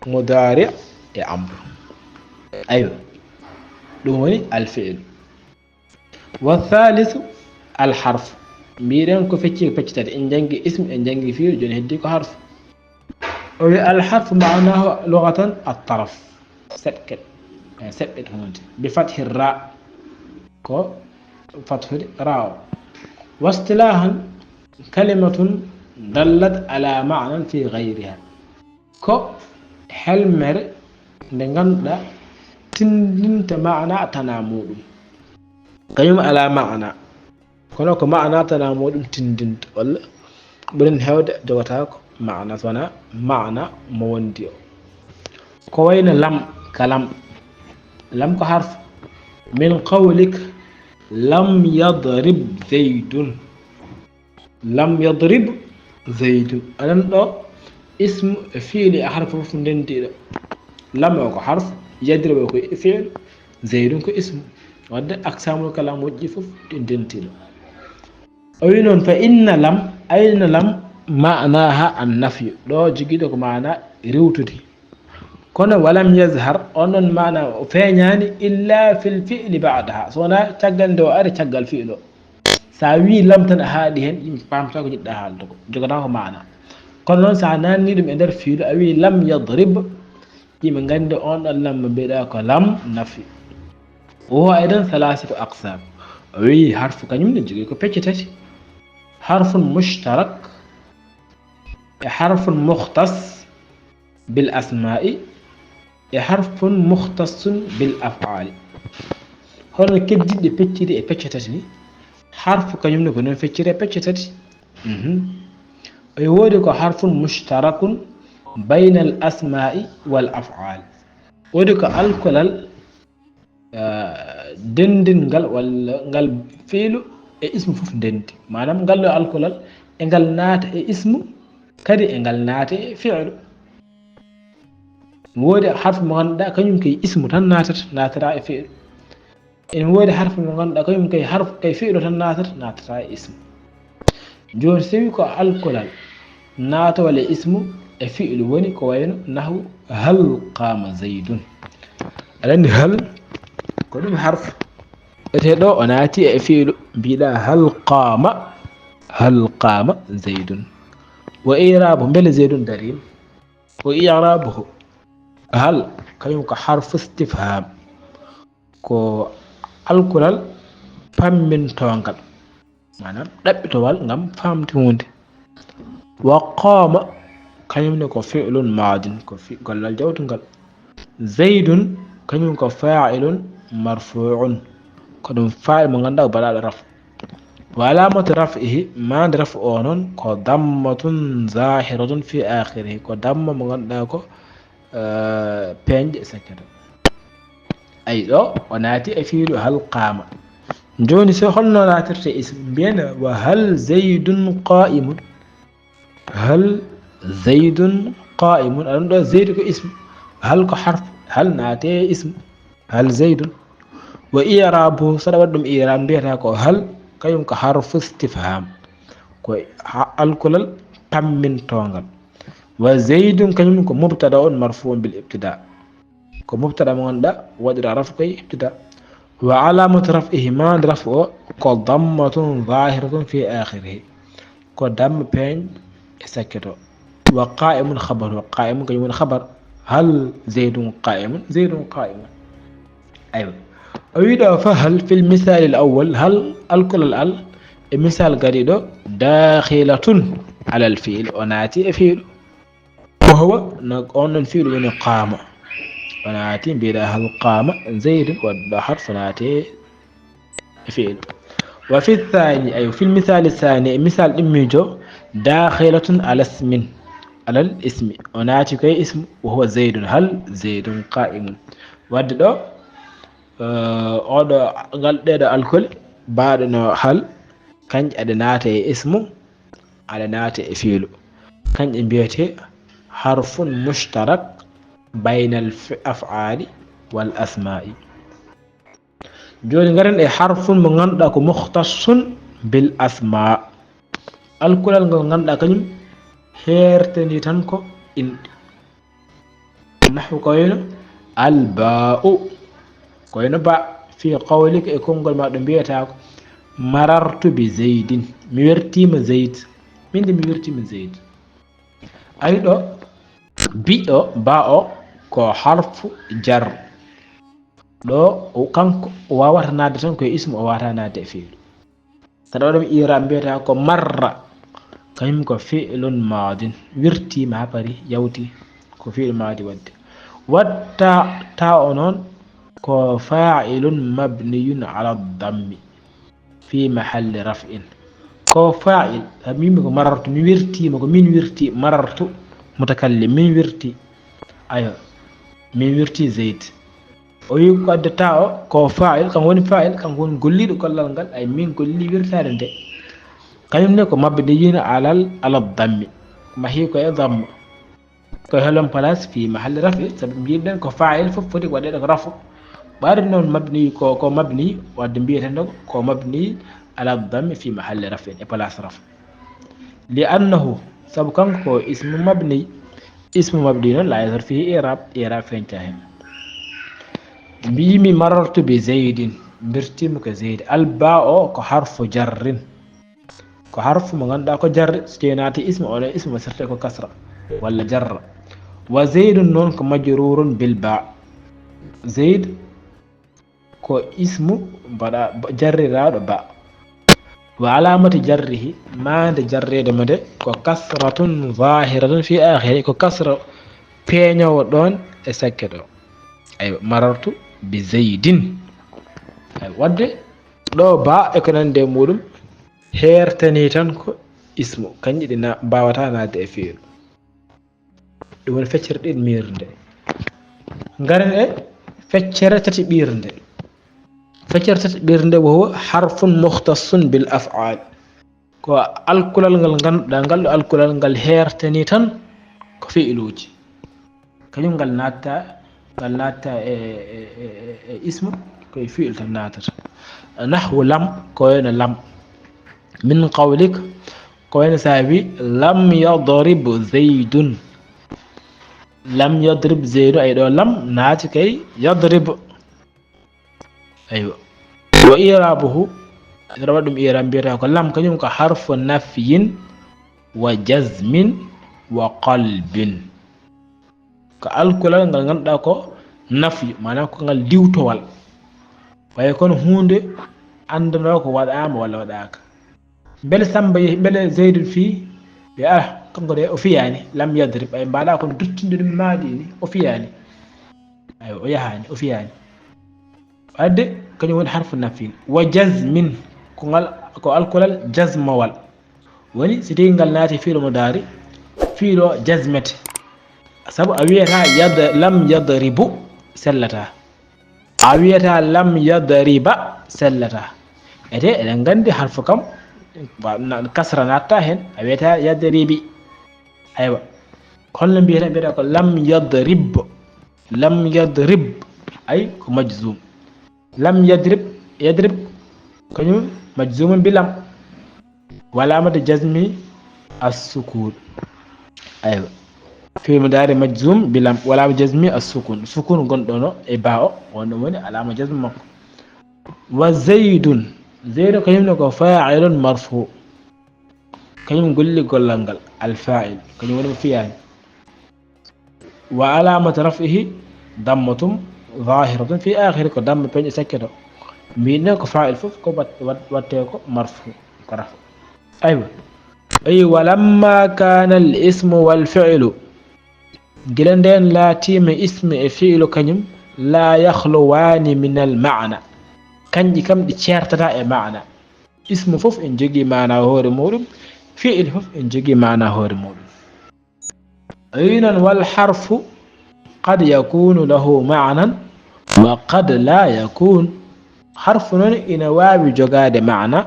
mudaari e amru. Aywa, ɗum woni alfi'lu. Wa thalisu alharfu. Mbiɗen ko fecci e pecce tati, en janngi ismu, en janngi fi'lu, jooni heddi ko harfu. O wi alharfu maanahu lughatan at-taraf. Seɓɓet, eh, seɓɓet hunde. Bi fathi ra. Ko fathude ra o. Wastilahan kalimatun dallat ala ma'nan fi ghayriha. Ko helmere nde ngannduɗaa tinndinta maana tana muɗum. Kañum ala maana. Kono ko maana tana muɗum tinndinta walla ɓuren heewde jogata ko maana sona maana mo wondi o. Ko wayno lam ka lam. Lam ko harfu. Min qawlik lam yadrib zaydun. Lam yadrib zaydun. Aɗan ɗo ismu e fiili e harfu fof ndentiɗo. Lam o ko harfu, yadrib o ko fiil, zaydun ko ismu. Wadde aksamul kalam moƴƴi fof ɗi ndentiɗo. O wi noon fa inna lam ayna lam maanaha an nafyu. Ɗo jogiɗo ko maana rewtude. Kono walam yazhar on ɗon maana o feeñaani illa fil fi'li ba'daha so wonaa caggal nde o ari caggal fi'lo. So a wii lam tan a haaɗi heen yimɓe paamata ko jiɗɗa haalde ko jogata ko maana. Kono noon so a naanni ɗum e nder fiilu a wii lam yadrib yimɓe nganndi on ɗon lam mo mbiɗa ko lam nafi. Wo aydan salasatu aqsam. O wii harfu kañum ne jogii ko pecce tati. Harfun mushtarak e harfun mukhtas bil asma'i e harfun mukhtassun bil af'ali. Hono keddiɗɗe pecciri e pecce tati ni harfu kañum ne ko noon fecciri e pecce tati. Mhm. E woodi ko harfun mushtarakun bayna al asma'i wal af'al. Woodi ko alkolal denndingal walla ngal fiilu e ismu fof ndenndi maanaam ngal ɗo alkolal e ngal naata e ismu kadi e ngal naata e fiilu. Woodi harfu mo ngannduɗaa kañum kay ismu tan naatata naatata e fiilu. Ene woodi harfu mo ngannduɗaa kañum kay harfu kay fiilu tan naatata naatata e ismu. Jooni so tawi ko alkolal naatowal e ismu e fiilu woni ko wayno nahu hal qama zaydun. Aɗa anndi hal ko ɗum harfu ete ɗo o naati e fiilu mbiɗa hal qama hal qama zaydun. Wa irabu mbele zaydun darim. Wa irabuhu hal kañum ko harfu istifham. Ko alkulal pammintongal maanaam ɗaɓɓitowal ngam faamde huunde. Wa qama, kañum ne ko fi'lun madin, ko fi gollal jawtungal. Zaydun, kañum ko fa'ilun marfu'un, ko ɗum fa'il mo ngannduɗaa ko baɗaaɗo raf. Wa alamatu raf'ihi, maande raf o noon ko dammatun zahiratun fi akhirihi, ko damma mo ngannduɗaa ko peeñɗe e sakkere. Ay ɗo o naati e fiilu hal qama. Jooni so holno laatirte ism? Mbiyen wa hal zaydun qa'imun? Hal zaydun qa'imun? Aɗon ɗo zaydu ko ism, hal ko harf, hal naate e ism. Hal zaydun. Wa i'rabu, saɗa waɗi ɗum i'rab mbiyata ko hal, kañum ko harfu istifham, ko alkulal tammintongal. Wa zaydun, kañum ko mubtada on marfu'un bil ibtida, ko mubtada mo ngannduɗaa waɗira raf koye ibtida. Wa alamatu raf'ihi, maande raf o ko dammatun zahiratun fi akhirihi, ko damma peeñ e sakkere to. Wa qa'imun khabaru, qa'imun kañum woni khabar. Hal zaydun qa'imun? Zaydun qa'imun. Aywa, o wi ɗo fa hal fil misali al awwal, hal alkulal al e misal gariɗo dakhilatun alal fi'l, o naati e fi'lu. Wa huwa, no on ɗon fi'lu woni qama, o naati. Mbiɗa hal qama zaydun, waɗɗo harfu naati e fi'lu. Wa fi thani, ay fil misali thani, e misal ɗimmijo, dakhilatun ala ismin, alal ismi, o naati koye ismu. Wa huwa zaydun, hal zaydun qa'imun. Wadde ɗo oɗo ngal ɗeɗo alkol baɗono hal, kanƴe aɗa naata e ismu, aɗa naata e fiilu. Kanƴe mbiyete harfun mushtarak baynal af'ali wal asma'i. Jooni ngaren e harfun mo ngannduɗaa ko mukhtassun bil asma. Alkulal ngal ngannduɗaa kañum heertani tan ko inɗe. Nahwu ko wayno alba'u, ko wayno ba, fi qawlika, e konngol ma ɗo mbiyata ko marartu bi zaydin, mi wertiima zayd. Min de mi wertiima zayd. Ay ɗo bi ɗo, ba o ko harfu jar. Ɗo o kanko o wawata nadde tan koye ismu, o wawata nadde e fiilu. Saɗa waɗa mi i'rab mbiyata ko marra, kañum ko fi'lun madin, wirtiima ha pari, yawti, ko fi'lu madi wadde. Watta ta o noon ko fa'ilun mabniyun ala dammi fi mahalli raf'in. Ko fa'il, sabi mi ko marartu, mi wirtiima, ko min wirti, marartu mutakallim, min wirti. Ayo, min wirti zayd. O wi ko addata o ko fa'il, kanko woni fa'il, kanko woni golliɗo gollal ngal, ay min golli wirtaade nde. Kañum ne ko mabniyun alal, ala dammi, mahi ko e damma. Ko e holon place fi mahalli raf'i, sabi mbiɗen ko fa'il fof foti waɗeede ko rafu. Ɓaade noon mabni ko, ko mabni, wadde mbiyeten ɗo ko mabni ala dammi fi mahalli raf'i, e place rafu. Li annahu, sabu kanko ko ismu mabni, ismu mabni noon la yadhar fihi i'rab, i'rab feñta hen. Mbimi marartu bi zaydin, mbirtimi ko zayd. Al ba o ko harfu jarrin. Ko harfu mo ngannduɗaa ko jarri, so tawii naati ismu, o ɗo ismu sirte ko kasra walla jarra. Wa zaydun noon ko majrurun bil ba. Zayd ko ismu mbaɗa jarriraaɗo ba. Wa alamati jarrihi, maande jarreede mo nde ko kasratun zahiratun fi akhiri, ko kasra peeñoowo ɗoon e sakke ɗo. Aywa, marartu bi zaydin. Aywa, wadde ɗo ba e ko nandi e muɗum heertani tan ko ismu, kanƴe ɗi na mbawata naatde e fi'lu. Ɗum woni feccere ɗiɗmiirnde. Ngaren e feccere tati ɓiirnde. Feccere tati ɓiirnde wo huwa harfun mukhtassun bil af'al. Ko alkulal ngal ngannduɗaa ngal ɗo alkulal ngal heertani tan ko fi'iluuji. Kañum ngal naatta, ngal naatta e, e, e, e, e ismu, ko e fi'il tan naatata. Nahwu lam, ko wayno lam. Min qawlik, ko wayno sa wi lam yadrib zaydun. Lam yadrib zaydun, ay ɗo lam naati kay yadrib. Aywa. Wa i'rabuhu, ina waɗa ɗum i'rab mbiyata ko lam kañum ko harfu nafyin wa jazmin wa qalbin. Ko alkulal ngal ngannduɗaa ko nafyu, maanaam ko ngal diwtowal. Ɓay kono huunde anndanoo ko waɗaama walla waɗaaka. Mbele Samba yehi, mbele Zaydun fii? Ɓe ah, Kanko de o fiyaani, lam yadrib, ay mbaɗa kon duttunde ɗum maadi ni, o fiyaani. Ay o yahaani, o fiyaani. Wadde, kañum woni harfu nafyin. Wa jazmin, ko ngal, ko alkulal jazmowal. Woni, si tawii ngal naati fi'lu mudaari, fi'lu o jazmete. Sabu a wiyata yad-, lam yadribu, sellataa. A wiyata lam yadriba, sellataa. Ete, eɗen nganndi harfu kam, wa-, na-, kasra naatta heen, a wiyata yadribi. Aywa. Holno mbiyata, mbiyata ko lam yadrib. Lam yadrib, ay ko majzum. Lam yadrib, yadrib, kañum majzumun bi lam. Wa alamatu jazmi as-sukun. Aywa. Fi'lu mudaari majzum bi lam. Wa alamatu jazmi as-sukun. Sukun gonɗo no e ba o, wonɗo woni alama jazmu makko. Wa zaydun. Zaydu kañum ne ko fa'ilun marfu. Kañum golli gollal ngal. Al fa'il. Kañum woni mo fiyaani. Wa alamatu raf'ihi dammatun zahiratun fi akhiri, ko damma peeñɗo sakketo. Mbiɗen ko fa'il fof ko wat-, wat-, watte ko marfu, ko rafa. Aywa. Ay, wa lamma kana al ismu wal fi'lu. Gila nden laatiima ismu e fi'lu kañum la yakhluwani min al ma'na. Kanji kam ɗi ceertata e ma'na. Ismu fof en jogii maana hoore muɗum, fi'il fof en jogii maana hoore muɗum. Eyi noon, wal harfu qad yakunu lahu ma'nan wa qad la yakun. Harfu noon ina waawi jogaade maana,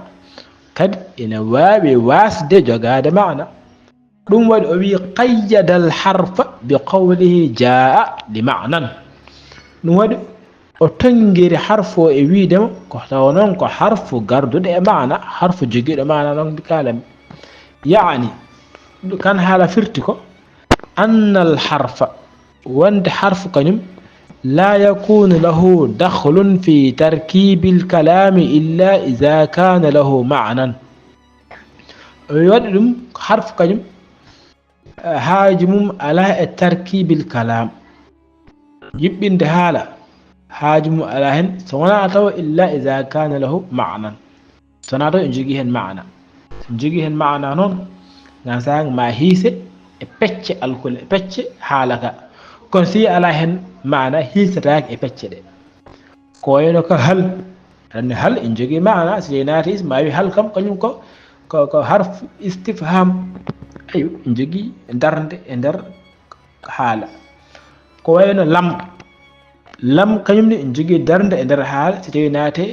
kadi ina waawi waasde jogaade maana. Ɗum waɗi o wiyi qayyada al harfa bi qawlihi jaa li ma'nan. Ɗum waɗi o tonngiri harfu o e wiide mo ko tawa noon ko harfu garduɗo e maana, harfu jogiiɗo maana noon mbi kaalami. Yaani, kan haala firti ko anna al harfa, wonde harfu kañum, la yakunu lahu dakhlun fi tarkibi al kalami illa iza kana lahu ma'nan. O waɗi ɗum harfu kañum, eh, haaju mum alaa e tarkibil kalaam. Yuɓɓinde haala, haaju mum alaa heen, so wonaa tawa illa iza kana lahu ma'nan. So wonaa tawa en jogii heen maana. So en jogii heen maana noon, ngan saanga ma hiise e pecce alkule, e pecce haala ka. Kono si alaa heen maana, hiisetaake e pecce ɗe. Ko wayno ka hal. Aɗa anndi hal ina jogii maana, so tawii naati ismu, ma wi hal kam, kañum ko, ko, ko harfu istifham. Ayo, ina jogii darnde e nder haala. Ko wayno lam. Lam kañum ne ina jogii darnde e nder haala, so tawii naati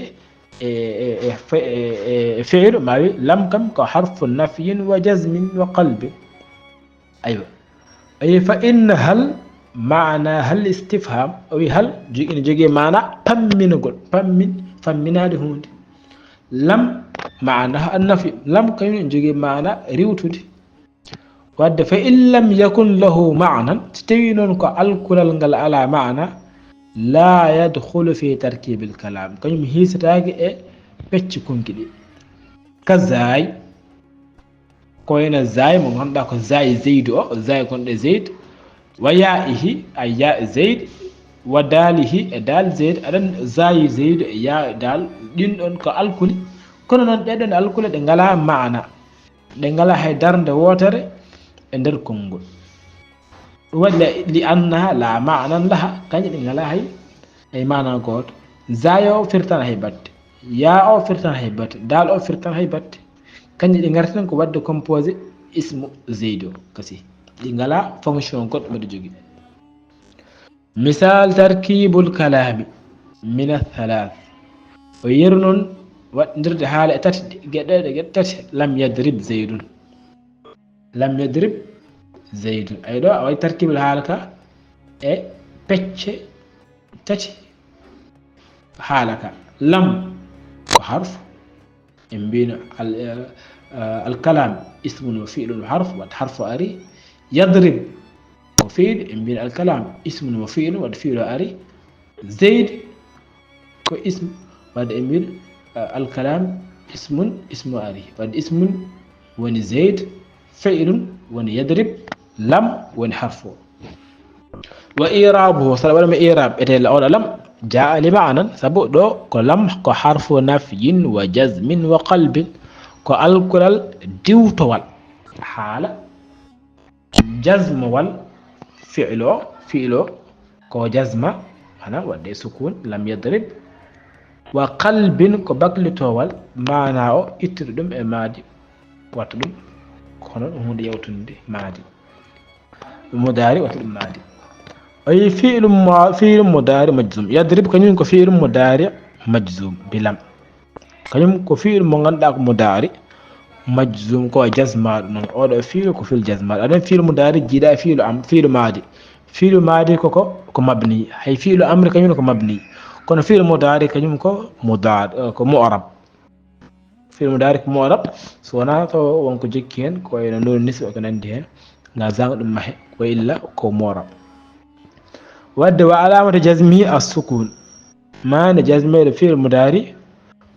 e, e, e fe-, e, e, e fi'lu, ma wi lam kam ko harfu nafyin wa jazmin wa qalbin. Aywa. Ayi, fa inna hal maana hal istifham. O wi hal jo-, ina jogii maana pamminagol, pammin, famminaade huunde. Lam maana an nafi. Lam kañum ina jogii maana riwtude. Wadde fa in lam yakun lahu maanan, so tawii noon ko alkulal ngal alaa maana, la yadkhulu fi tarkibil kalam. Kañum hiisetaake e pecce konki ɗi. Ka zaay, ko wayno zaay mo ngannduɗaa ko zaay Zeydu o, zaay gonɗo e Zeyd, wa yaa'ihi, a yaa Zeyd, wa daalihi, e daal Zeyd, aɗa anndi zaay Zeydu e yaa daal, ɗin ɗon ko alkule, kono noon ɗee ɗon alkule ɗe ngalaa maana, ɗe ngalaa hay darnde wootere e nder konngol. Ɗum waɗi la, li annaha la maanan laha, kañje ɗe ngalaa hay, hay maana gooto. Zaay o firtana hay batte, yaa o firtana hay batte, daal o firtana hay batte. Kañje ɗe ngarti tan ko waɗde composé ismu Zeydo kasi. Ɗi ngalaa fonction goɗɗo mbaɗa jogii. Misal tarkibul kalami min athalath. O yeru noon waɗndirde haala e tati, geɗe, geɗe tati. Lam yadrib Zeydun. Lam yadrib Zeydun. Ay ɗo a waɗi tarkibul haala ka e pecce tati haala ka. Lam ko harfu. En mbino al, eh, eh, al kalam ismun wa fi'lun wa harf, wat harfu ari. Yadrib ko fi'l, en mbino al kalam ismun wa fi'lun, wat fi'lu ari. Zayd ko ism, wadde en mbino, eh, al kalam ismun, ismu ari. Wadde ismun woni Zayd, fi'lun woni yadrib, lam woni harfu. Wa i'rabuhu, saɗa waɗa mo i'rab, ete la oɗo lam, jaa li maanan, sabu ɗo ko lam ko harfu nafyin wa jazmin wa qalbin, ko alkulal diwtowal. Haala Jazmowal fi'lo fi'lo ko jazma, maanaam waɗde sukun, lam yadrib. Wa qalbin ko baklitowal, maana o ittude ɗum e maadi, watta ɗum kono ɗum huunde yawtunde maadi. Mudaari watta ɗum maadi. O yi fi'lu ma fi'lu mudaari majzum. Yadrib kañum ko fi'lu mudaari majzum bilam. Kañum ko fi'lu mo ngannduɗaa ko mudaari majzum, ko jazmaaɗo noon. Oɗo fi'lu ko fi'lu jazmaaɗo. Aɗen fi'lu mudaari jiiɗa e fi'lu am fi'lu maadi. Fi'lu maadi ko ko ko mabni. Hay fi'lu amri kañum ko mabni. Kono fi'lu mudaari kañum ko mudaar ko mu'rab. Fi'lu mudaari ko mu'rab, so wonaa to won ko jokki heen ko eno nuun nisba ko nanndi heen, ngam zang ɗum mahe ko illa ko mu'rab. Wadde wa alamata jazmihi as-sukun. Maande jazmeede fi'lu mudaari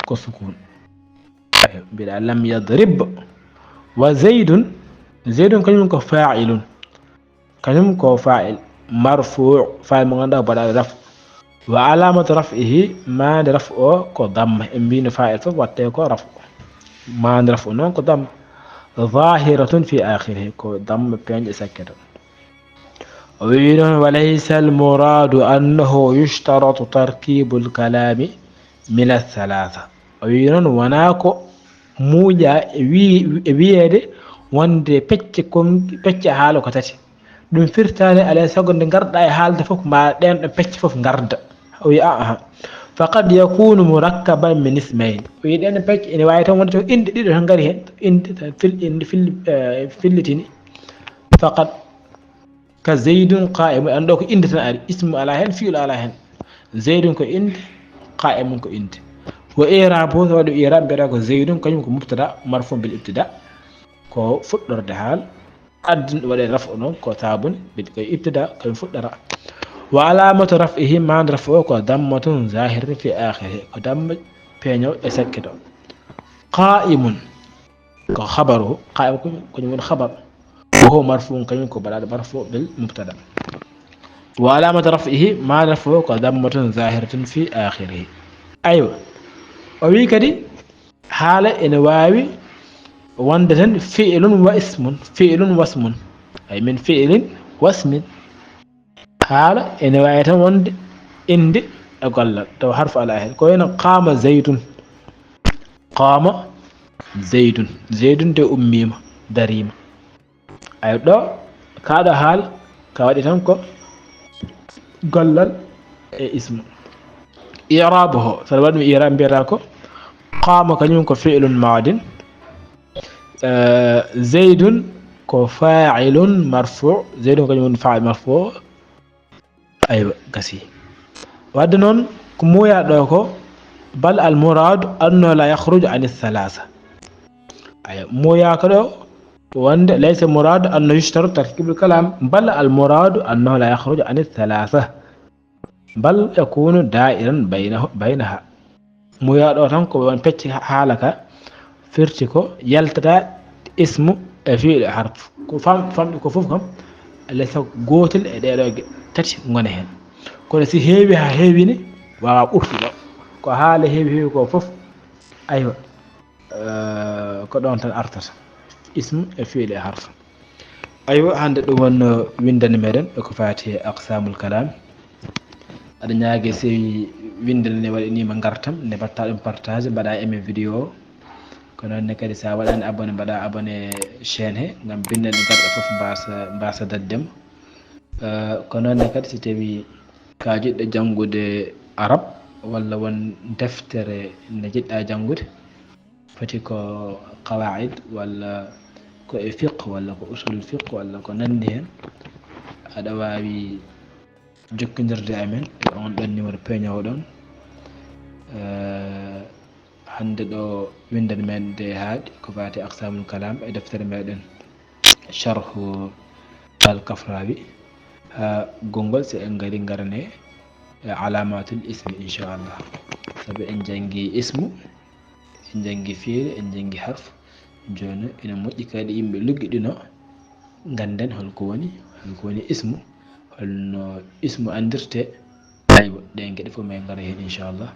ko sukun. Mbiɗa lam yadrib. Wa zaydun, zaydun kañum ko fa'ilun. Kañum ko fa'il marfu, fa'il mo ngannduɗaa baɗaɗo raf. Wa alamatu raf'ihi, maande raf o ko damma. En mbino fa'il fof watte ko raf. Maande raf o noon ko damma. Zahiratun fi akhirihi, ko damma peeñɗo e sakkito. O wi noon, wa laysa al muradu annahu yushtaratu tarkibul kalami min al thalatha. O wi noon wonaa ko muuƴa e wi e wiyeede wonde pecce kon pecce haala ko tati. Ɗum firtaani alay sago nde ngarɗa e haalde fof ma ɗeen ɗon pecce fof ngarda. O wi aa. Faqad yakunu murakkaban min ismayn. O wi ɗeen ɗon pecce ene waawi tan wonde to innde ɗiɗo tan ngari heen, innde tan fil innde fil fillitini. Faqad ka zaydun qa'imun, an ɗo ko innde tan ari, ismu alaa heen, fi'lu alaa heen. Zaydun ko innde, qa'imun ko innde. Wa i'rabu, so waɗi i'rab mbiyata ko zaydun kañum ko mubtada marfu bil ibtida, ko fuɗɗorde haal. Addin waɗe raf'u noon ko taabuni bil ko ibtida kañum fuɗɗora. Wa alamatu raf'ihi, maande raf'u o ko dammatun zahiratun fi akhirihi, ko damma peeño e sakkito. Qa'imun ko khabaru, qa'im ko kañum woni khabar. Wa huwa marfu'un, kañum ko baɗaɗo marfu bil mubtada. Wa alamatu raf'ihi, maande raf'u o ko dammatun zahiratun fi akhirihi. Aywa, o wi kadi haala ene waawi wonde tan fi'lun wa ismun, fi'lun wasmun, ay min fi'lin wasmin. Haala ene waawi tan wonde innde e gollal taw harfu alaa heen, ko wayno qaama zaydun. Qaama zaydun, zaydun de ummiima, dariima. Ay ɗo kaa ɗo haala ka waɗi tan ko gollal e ismu. I'rabuhu, so aɗa waɗi ɗum i'rab mbiyata ko qaama kañum ko fi'lun maadin. Zaydun ko fa'ilun marfu', zaydun kañum woni fa'il marfu'. Aywa, gasi. Wadde noon ko muuya ɗo ko bal al muradu annahu la yakhruju ani thalatha. Aywa, muuya ko ɗo wonde laysa muradu annahu yushtaratu tarkibul kalam, bal al muradu annahu la yakhruju ani thalatha. Bal yakunu da'iran baynahu baynaha. Muuya ɗo tan ko won pecce haala ka firti ko yaltata ismu e fi'lu e harfu. Ko fam famɗi ko fof kam, alay sago gootel e ɗee ɗoo ge- tati ngona heen. Kono si heewi haa heewi ne, waawa ɓurtude. Ko haala heewi heewi ko fof, aywa, eh, ko ɗoon tan artata. Ismu e fi'lu e harfu. Aywa, hannde ɗum wonno winndande meɗen e ko faati e aqsamul kalam. Aɗa ñaage si winndere nde waɗi ni ma ngartam, nde mbaɗta ɗum partage, mbaɗa aimé vidéo o. Ko noon ne kadi sa waɗani abonné, mbaɗa abonné chaîne he, ngam binndande garɗe fof mbasa, mbasa daddemo. Eh, ko noon ne kadi si tawi ka jiɗɗo janngude arab walla won deftere nde jiɗɗa janngude, foti ko qawaid walla ko e fiqh walla ko usul fiqh walla ko nanndi heen, aɗa waawi jokkondirde e amen e on ɗon numéro peeñoowo ɗon. Eh, hannde ɗo winndere men nde haaɗi ko faati aqsamul kalam e deftere meɗen Sharhu al Kafrawi. Haa gonngol, si en ngari ngarane e alamatul ismi, inchallah. Sabu en janngi ismu, en janngi fi'il, en janngi harf. Jooni ina moƴƴi kadi yimɓe luggiɗino ngannden holko woni, holko woni ismu, holno ismu anndirte. Aywa, ɗen geɗe fof min ngara heen inchallah.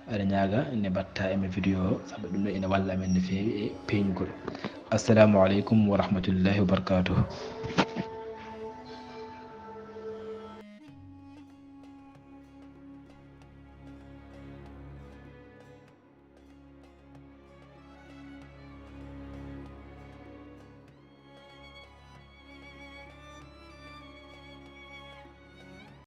Aɗa ñaaga nde mbaɗta aimé vidéo o, sabu ɗum ɗo ina walla amen no feewi e peeñgol. Assalamu aleykum wa rahmatullahi wa barakatuh.